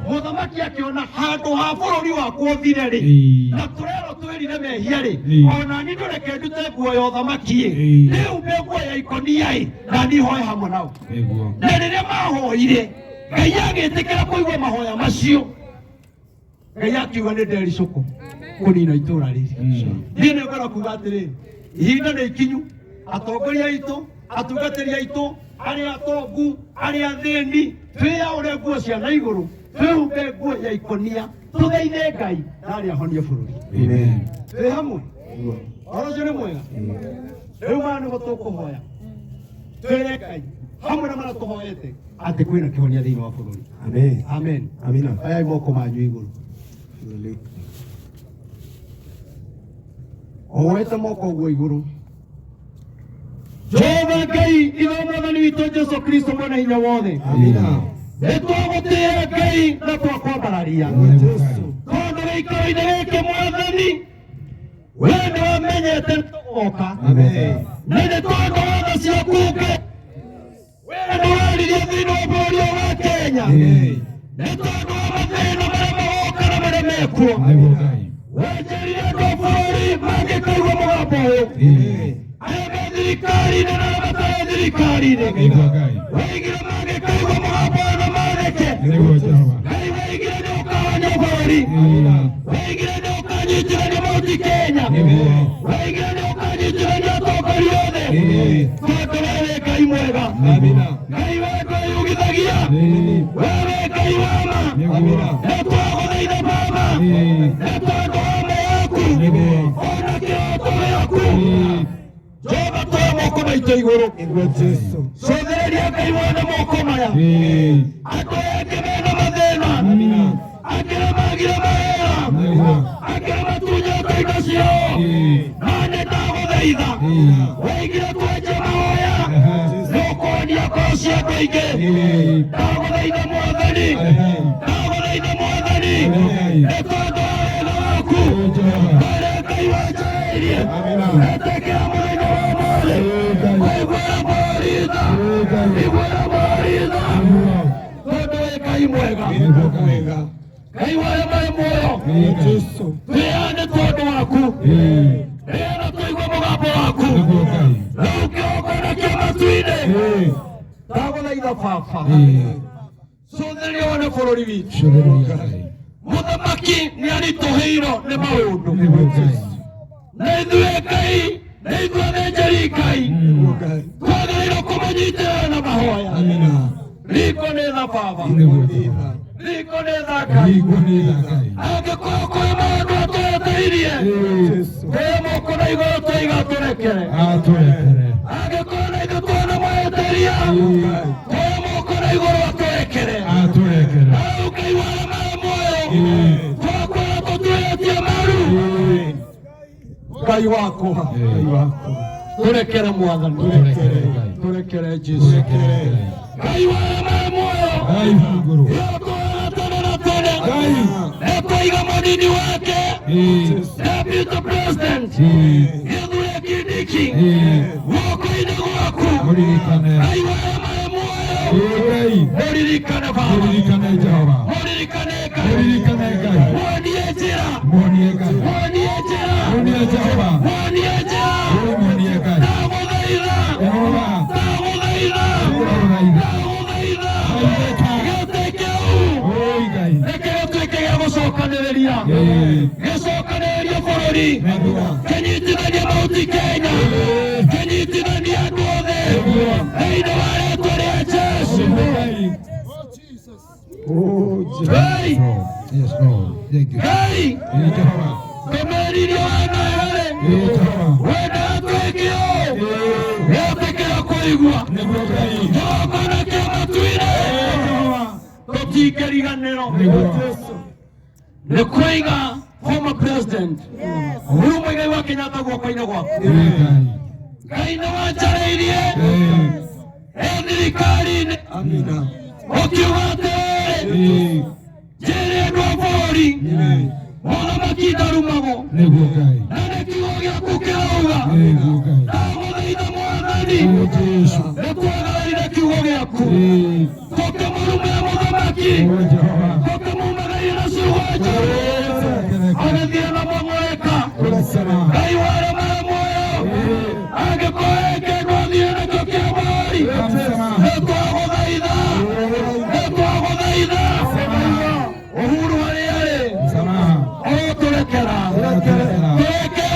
Mũthamaki akĩona handũ ha bũrũri wakwa ũthire rĩ, na tũrerwo twĩrire mehia rĩ, ona niĩ ndũreke ndute nguo ya ũthamaki ĩ, ndĩhumbe nguo ya ikonia ĩ, na niĩ hoe hamwe nao. Nĩguo. Na rĩrĩa mahoire, Ngai agĩtĩkĩra kũigua mahoya macio. Ngai akiuga nĩ ndericũkũ kũnina itũũra rĩrĩ. Niĩ nĩ ngwenda kuga atĩrĩrĩ, ihinda nĩ ikinyu, atongoria aitũ, atungatĩri aitũ, arĩa atongu, arĩa athĩni, twĩyaũre nguo cia na igũrũ, twĩhumbe nguo ya ikonia, tũthaithe Ngai na arĩa ahonie bũrũri. Amen. Twĩ hamwe, ũhoro ũcio nĩ mwega. Rĩu maya nĩmo tũkũhoya, twĩre Ngai hamwe na marĩa tũhoete atĩ kwĩna kĩhonia thĩinĩ wa bũrũri. Amen. Amen. Amina. Oyai moko manyu igũrũ. Oete moko ũguo igũrũ. Jehova Ngai ithe wa mwathani witũ Jesu Kristo mwene hinya wothe, Amina. nĩ twagũtĩĩa Ngai na twakwambararia, tondũ gĩikaro-inĩ gĩkĩ mwathani we nĩ wamenyete nĩ tũgoka. Amen. Na nĩ tondũ wa tha ciaku Ngai, we nĩ weririe thĩinĩ wa bũrũri ũyũ wa Kenya, nĩ tondũ wa mathĩna marĩa magoka na marĩa mekuo. Nĩguo Ngai. Wenjĩrire andũ a bũrũri mangĩkaigua mũgambo ũyũ, arĩa me thirikari-inĩ na arĩa matarĩ thirikari-inĩ, Nĩguo Ngai. weigire mangĩkaigua mũgambo ũyũ na mathĩke. Nĩguo Jehova. Ngai, weigire nĩ ũkahonia bũrũri, weigire nĩ ũkanyitithania Mount Kenya, Nĩguo. weigire nĩ ũkanyitithania atongoria othe, tondũ we wĩ Ngai mwega. Amina. Ngai we Ngai ugithagia, we wĩ Ngai wa ma. Nĩguo. Nĩ twagũthaitha Baba, nĩ tondũ wa ma yaku ona kĩroto gĩaku. Jehova, twoya moko maitũ igũrũ. Nĩguo Jesu. Cũthĩrĩria Ngai wone moko maya. Andũ aya angĩ mena mathĩna, angĩ nĩ magire mawĩra, Nĩguo. angĩ nĩ matunyĩtwo indo ciao, na nĩ ndagũthaitha. Ndagũthaitha waigire twenje mahoya nĩũkũhonia ngoro cia andũ aingĩ. Ndagũthaitha Mwathani, ndagũthaitha Mwathani, nĩ tondũ wa wega waku mbere Ngai wanjarĩirie, etĩkĩra mũthenya wa ũmũthĩ kũiguĩra bũrũri tha, iguĩra bũrũri tha, tondũ wĩ Ngai mwega, Ngai wa arĩa marĩ muoyo, twĩyane tondũ waku, rĩera tũigue mũgambo waku rĩu kĩgongona kĩa matu-inĩ. Ndagũthaitha baba, cũthĩrĩria wone bũrũri witũ. Mũthamaki nĩ aritũhĩirwo nĩ maũndũ, na ithuĩ Ngai, na ithuĩ athĩnjĩri Ngai twagĩrĩirwo kũmũnyitĩrĩra na mahoya. Riko nĩ tha baba, riko nĩ tha Ngai. Angĩkorwo kwĩ maũndũ atũreteirie, twĩ moko na igũrũ twaiga tũrekere. Angĩkorwo na ithuĩ twona mahĩtĩria, twĩ moko na igũrũ atũrekere. Rĩu Ngai wa arĩa marĩ muoyo, twakwĩra tũtuĩtie maru. Ngai wakwa, tũrekere Mwathani, tũrekere Jesu. Ngai wa arĩa marĩ muoyo, yotũraga tene na tene, nĩtwaiga mũnini wake Deputy President Kithure Kindiki guoko-inĩ gwaku. Ngai wa arĩa marĩ muoyo, mũririkane baba, mũririkane Ngai, muonie njĩra, muonie njĩra, muonie njĩra. Ndagũthaitha, ndagũthaitha, ndagũthaitha, gĩtĩ kĩu reke gĩtuĩke gĩa gũcokanĩrĩria, gĩcokanĩrĩrie bũrũri, kĩnyitithanie Mount Kenya, kĩnyitithanie andũ othe thĩinĩ wa rĩtwa rĩa Jesu. Ngai, Ngai, ndũmĩrĩri wanayo-rĩ, wendaga twĩke ũũ, wetĩkĩra kũigua kĩgongona kĩa matu-inĩ, tũtingĩriganĩrwo nĩ kũiga former president Uhuru Muigai wa Kenyatta guoko-inĩ gwaku. Ngai nĩ wanjarĩirie e thirikari-inĩ ũkiuga atĩrĩrĩ, njĩre andũ a bũrũri mũthamaki ndarumagwo, na nĩ kiugo gĩaku kĩrauga. Ndagũthaitha Mwathani, nĩ twagararire kiugo gĩaku, tũkĩmũrumĩra mũthamaki, tũkĩmumagaria na ciugo njũru, agĩthiĩ na mang'oeka. Ngai wa arĩa marĩ muoyo, angĩkorwo he kĩndũ athiĩ nakĩo kĩa bũrũri, nĩ twagũthaitha, nĩ twagũthaitha, Uhuru harĩa arĩ ũrotũrekera, tũrekere,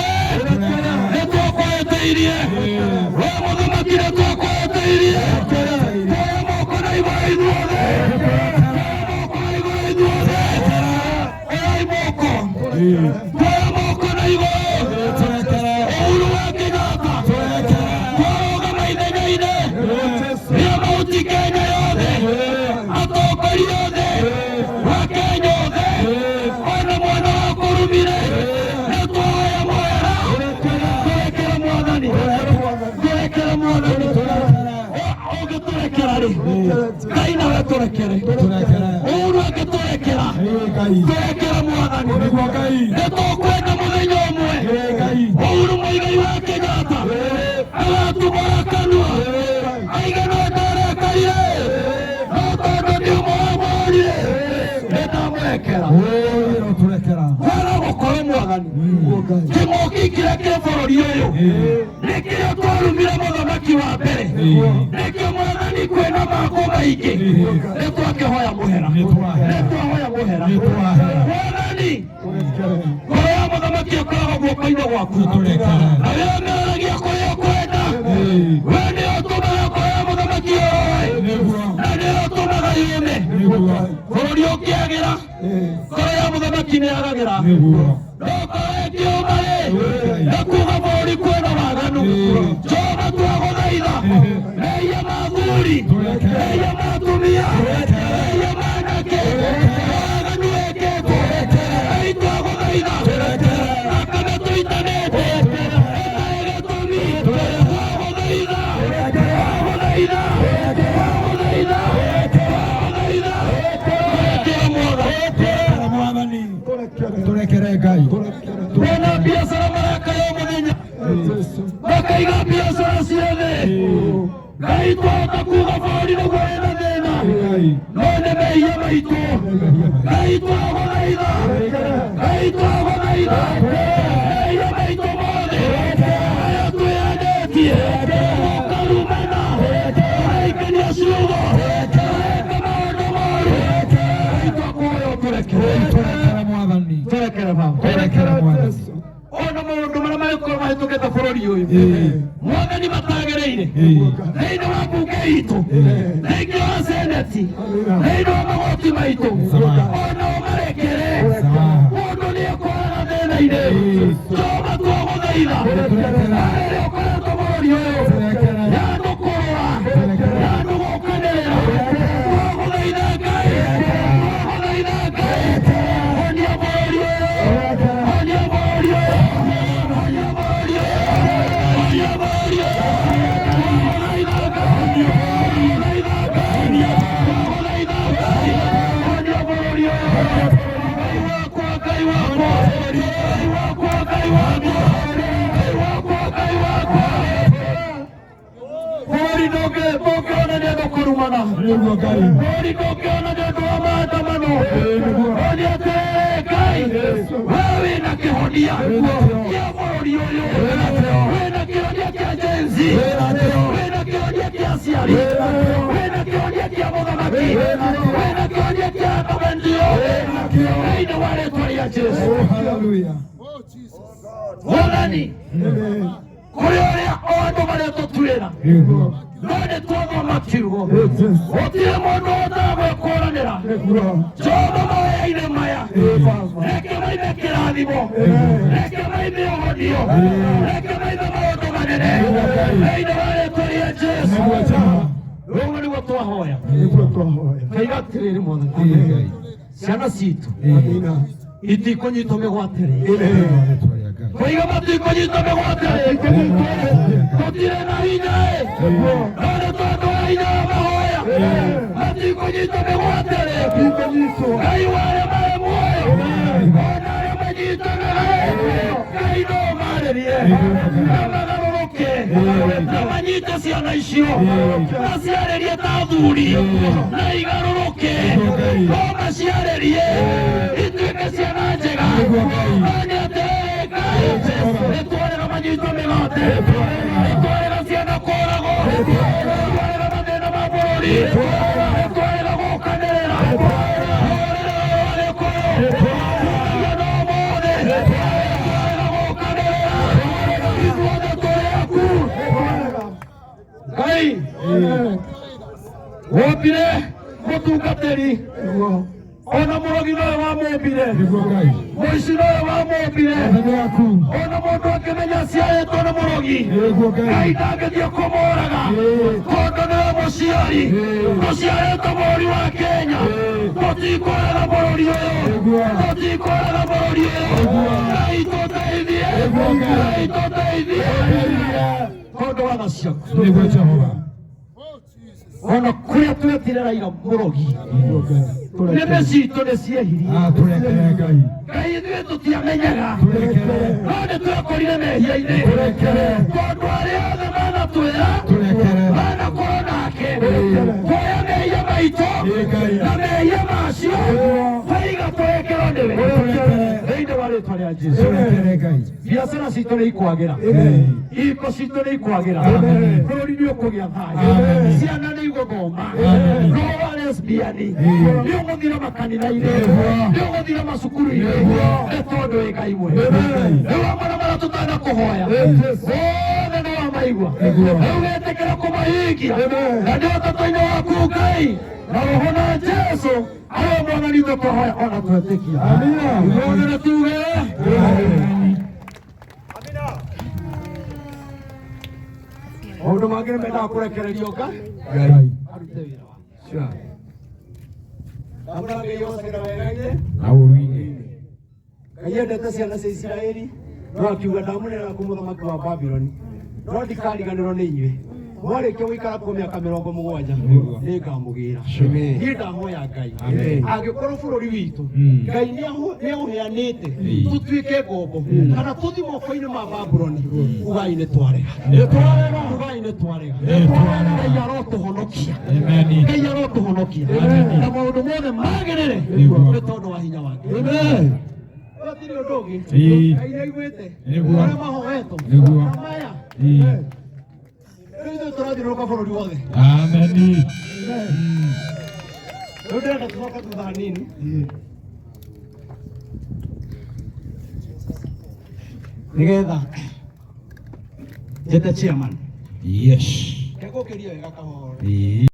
nĩ twakwahĩtĩirie we mũthamaki, nĩ twakwahĩtĩirie. Tuoya moko na igũrũ ithuothe, tuoya moko na igũrũ ithuothe, oyai moko, tuoya moko na igũrũ. Uhuru wa Kenyatta, twarũgama ithenya-inĩ rĩa Mount Kenya yothe, atongoria othe wa Kenya othe, ona mwana wa kũrumire, nĩ twoya mũhera. Tũrekere Mwathani, tũrekere Mwathani. Ũngĩtũrekera rĩ, Ngai nawe tũrekere. Uhuru angĩtũrekera, tũrekere Mwathani. Nĩ tũkwenda mũthenya ũmwe Uhuru Muigai wa Kenyatta agatumũra kanua aiga no ndarekarire, no tondũ nĩ ũmwe wa morire, nĩ ndamũrekera. Kwaga gũkorwo Mwathani, kĩng'ũki kĩrĩa kĩ bũrũri ũyũ nĩkĩo twarumire mũthamaki wa mbere, nĩkĩo Mwathani kwĩna mangũ maingĩ. Nĩ twakĩhoya mũhera, nĩ twahoya mũhera Mwathani. Ngoro ya mũthamaki ĩkoragwo guoko-inĩ gwaku, na wĩomereragia kũrĩa ũkwenda. We nĩ ũtũmaga ngoro ya mũthamaki yoroe, na nĩ ũtũmaga yũme. Bũrũri ũngĩagĩra, ngoro ya mũthamaki nĩ yagagĩra, no ngoro ĩngĩũma rĩ, nĩ kuga bũrũri kwĩna waganu. Jehova, twagũthaitha, mehia ma athuri, mehia ma atumia, mehia ma anake, waganu wĩkĩtwo, Ngai twagũthaitha, thakame tũitanĩte ĩtarĩ gĩtũmi. Ngai. No nĩ mehia maitũ. Ngai twagũthaitha, Ngai twagũthaitha, mehia maitũ mothe marĩa twĩyanĩtie, tũkarumana, tũraikania ciugo, tũreka maũndũ moru, Ngai twakũhoya ũtũrekere. Tũrekere Mwathani. Tũrekere Baba. Tũrekere Mwathani. Ona maũndũ marĩa magĩkorwo mahĩtũkĩte bũrũri ũyũ, Mwathani, matagĩrĩire thĩinĩ wa mbunge itũ, thĩinĩ wa seneti, thĩinĩ wa magoti maitũ, ona ũmarekere. Mũndũ nĩ ekoraga thĩna-inĩ. Jehova, twagũthaitha, rĩrĩa ũkoretwo bũrũri ũyũ ya andũ kũrũa, ya andũ gũkanĩrĩra, twagũthaitha Ngai, twagũthaitha Ngai, honia bũrũri ũyũ, honia bũrũri ũyũ, honia bũrũri ũyũ, honia bũrũri ũyũ. Twagũthaitha Ngai, twagũthaitha Ngai, twagũthaitha Ngai, honia bũrũri ũyũ. Ngai wakwa, Ngai wakwa, Ngai wakwa, Ngai wakwa, Ngai wakwa, Ngai wakwa, bũrũri ndũngĩonania andũ kũrumana. Nĩguo Ngai. Bũrũri ndũngĩonania ũndũ wa maandamano. Nĩ atĩrĩrĩ Ngai, we wĩna kĩhonia kĩa bũrũri ũyũ, wĩna kĩhonia kĩa Gen Z, wĩna kĩhonia kĩa aciari, wĩna kĩhonia kĩa mũthamaki, wĩna kĩhonia kĩa gaventi yothe, thĩinĩ wa rĩtwa rĩa Jesu. Oh, hallelujah. Mwathani, kũrĩ ũrĩa o andũ marĩa tũtuĩra, Nĩguo. no nĩ twathoma kiugo, gũtirĩ mũndũ ũhotaga gwĩkũranĩra. Jehova, mahoya-inĩ maya, reke maime kĩrathimo, reke maime ũhonio, reke maime maũndũ manene, thĩinĩ wa rĩtwa rĩa Jesu. Nĩguo Jehova. Ũguo nĩguo twahoya. Nĩguo twahoya. Kaiga atĩrĩrĩ, Mwathani, Ngai. ciana citũ itikũnyitwo mĩgwate rĩ. Rĩtwa rĩa Ngai. Koiga matikũnyitwo mĩgwate rĩ. Tũtirĩ na hinya ĩ, no nĩ tondũ wa hinya wa mahoya, matikũnyitwo mĩgwate rĩ. Ngai wa arĩa marĩ muoyo, ona arĩa manyitanaga, Ngai no marĩrie na magarũrũke na manyite ciana icio, maciarĩrie ta athuri na igarũrũke, no maciarĩrie ituĩke ciana njega. No nĩ atĩrĩrĩ Ngai, nĩ twarega manyitwo mĩgwate, nĩ twarega ciana kũragwo, nĩ twarega mathĩna ma bũrũri, nĩ twarega gũkanĩrĩra rũrĩrĩ rwa Gĩkũyũ kumagia no mothe, nĩ twarega gũkanĩrĩra, ithuothe tũrĩ aku. Ngai wombire mũtungatĩri, ona mũrogi nowe wamũmbire, Nĩguo Ngai. mũici nowe wamũmbire, Mwathani waku. ona mũndũ akĩmenya aciarĩtwo nĩ mũrogi, Nĩguo Ngai. Ngai ndangĩthiĩ kũmũraga, tondũ nĩwe mũciari. Tũciarĩtwo bũrũri wa Kenya, tũtikũraga bũrũri ũyũ, tũtikũraga bũrũri ũyũ. Ngai tũteithie, Ngai tũteithie, tondũ wa tha ciaku. Nĩguo Jehova. Ona kũrĩa twetire Raila mũrogi, Nĩguo Ngai. nĩmĩ citũ nĩ ciehirie. Ah, tũrekere Ngai. Ngai, ithuĩ tũtiamenyaga, Tũrekere. no nĩ twekorire mehia-inĩ, Tũrekere. tondũ arĩa othe manatwĩra Tũrekere. manakorwo nake kuoya mehia maitũ Ngai. na mehia macio twaiga tũrekerwo nĩwe, Tũrekere. thĩinĩ wa rĩtwa rĩa Jesu. Tũrekere Ngai. Biacara citũ nĩ ikwagĩra, iko citũ nĩ ikwagĩra, Amen. bũrũri nĩ ũkũgĩa thayũ, Amen. ciana nĩ igũthoma, Amen. roho wa lesbian nĩ ũgũthira makanitha-inĩ, nĩ ũgũthira macukuru-inĩ, nĩ tondũ wĩ Ngai mwega. Rĩu amwe na marĩa tũtana kũhoya othe nĩ wamaigua, rĩu wĩtĩkĩre kũmahingia, na nĩ ũtatũ-inĩ waku Ngai na roho na Jesu arĩa Mwathani witũ twahoya ona twetĩkia. Ithuothe nĩ tuge maũndũ mangĩ nĩ mendaga kũrekererio nga Ngai. Arute wĩra wake. Sure. Ndamũra Ngai yocagĩra wega-inĩ Na ũru-inĩ. Ngai endete ciana cia Isiraeli, no akiuga ndamũneana kũ mũthamaki wa Babuloni, no ndikariganĩrwo nĩ inyuĩ. Mwarĩkia gũikara kuo mĩaka 70, nĩ ngamũgĩra. Niĩ ndahoya Ngai, Amen. angĩkorwo bũrũri witũ Ngai nĩ aũheanĩte tũtuĩke ngombo kana tũthi moko-inĩ ma Babuloni, ugai nĩ twarega, ugai nĩ twarega. Ngai arotũhonokia. Amen. Ngai arotũhonokia. Agakũhonokia Amen. Na maũndũ mothe magĩrĩre Nĩguo. nĩ tondũ wa hinya wake. Amen. Gũtirĩ ũndũ ũngĩ. Ĩĩ. Ngai nĩaiguĩte Nĩguo. marĩa mahoetwo Nĩguo. na maya. Ĩĩ. Rĩu ithuĩ tũrathiũrũrũka bũrũri wothe. Amen. Rĩu ndĩrenda tũcoke thutha hanini nĩgetha njĩte chairman. Yes. Kegũkĩria wega kahora. Ĩĩ.